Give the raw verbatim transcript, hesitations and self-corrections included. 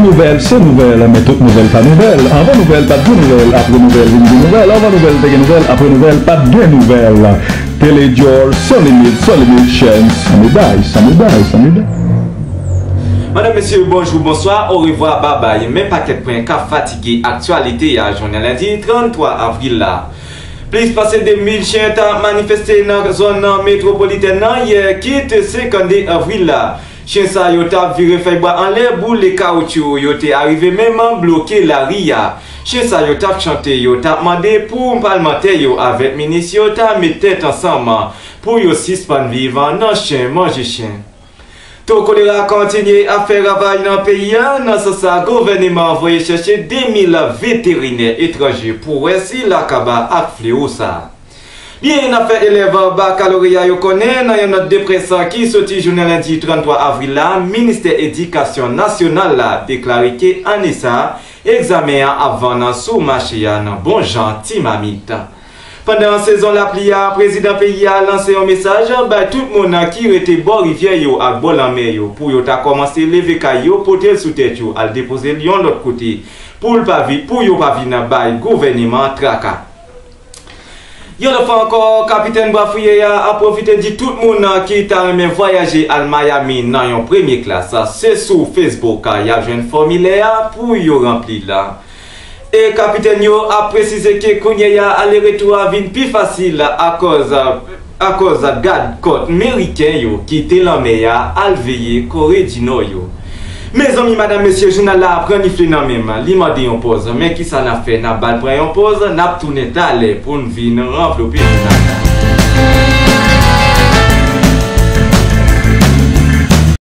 Nouvèl se nouvèl, men tout nouvèl pa nouvèl. Anvan nouvèl, pa t gen nouvèl. Apre nouvèl, vin gen nouvèl. Anvan nouvèl, te gen nouvèl. Apre nouvèl, pa t gen nouvèl. Telejòl, sans limite, sans limite, chaîne sans médaille, sans médaille, sans médaille. Madanm, mesye, bonjou, bonswa, orevwa, babay. Men pakèt pwen k ap fatige aktyalite a jounen lendi trannntwa avril la. Plis pase de mil chen t ap manifeste nan zòn nan metwopolitèn nan yè, kit senkannde avril la. Chen sa yo t ap vire fèy bwa anlè, boule kawotchou, yo te arive menm bloke lari a. Chen sa yo t ap chante, yo t ap mande pou palmantè yo avèk minis yo ta met tèt ansanm pou yo sispann viv nan chen manje chen. To kolera kontinye ap fè ravaj nan peyi a. Nan sans sa, gouvèneman an voye chèche de mil veterinè etranje pou wè si l a kaba ak flewo sa a. Byen, n ap fè elèv bakaloreya yo konnen nan yon nòt de près ki soti jounen lendi trannntwa avril la, Ministè Edikasyon Nasyonal la deklare ke ane sa a, egzamen an ap vann sou mache a nan bon jan ti mamit. Pandan sezon lapli a, prezidan peyi a lanse yon mesaj bay tout moun ki rete bò rivyè yo ak bò lanmè yo pou yo ta kòmanse leve kay yo, pote l sou tèt yo, al depoze l yon lòt kote pou l pa vi-, pou yo pa vin bay gouvèneman an traka. Yon lòt fwa ankò, kapitèn Bwa Fouye a ap pwofite di tout moun ki ta renmen vwayaje al Miami nan yon premye klas, se sou Facebook y ap jwenn fòmilè a pou yo ranpli l. E kapitèn yo ap presize ke kounye a, ale retou a vin pi fasil akòz, akòz gad kòt meriken yo kite lanmè a al veye Kore di Nò yo. Mezanmi, madanm, mesye, jounal la ap pran nifle nan men m. Li mande yon pòz. Men kisa n ap fè? N ap ba l pran yon pòz, n ap tounen talè pou n vin ranvlope jounal la.